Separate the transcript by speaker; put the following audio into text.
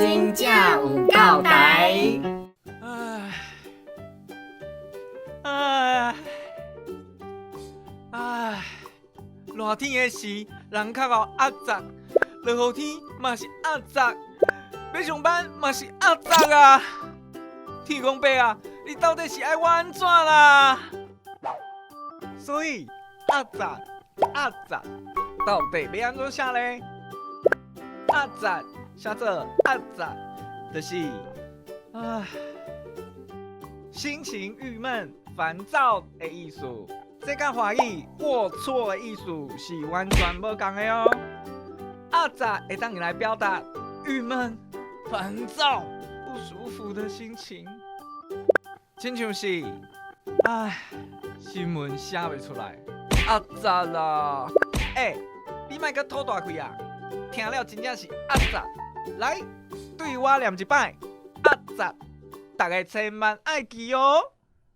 Speaker 1: 真正有夠台。
Speaker 2: 唉，唉，唉，熱天的時，人較𠢕壓雜；落雨天嘛是壓雜，欲上班嘛是壓雜啊！天公伯啊，你到底是愛我按怎啦？所以壓雜壓雜，到底欲按怎寫咧？壓雜寫做壓雜，就是唉，心情鬱悶、煩躁的意思。這佮華語齷齪的意思是完全無仝的哦。壓雜會當用來表達鬱悶、煩躁、不舒服的心情，親像是唉，新聞寫袂出來，壓雜啦！欸，你莫閣吐大氣啊！聽了真正是壓雜。來，對我念一擺，壓雜，逐个千萬愛記哦。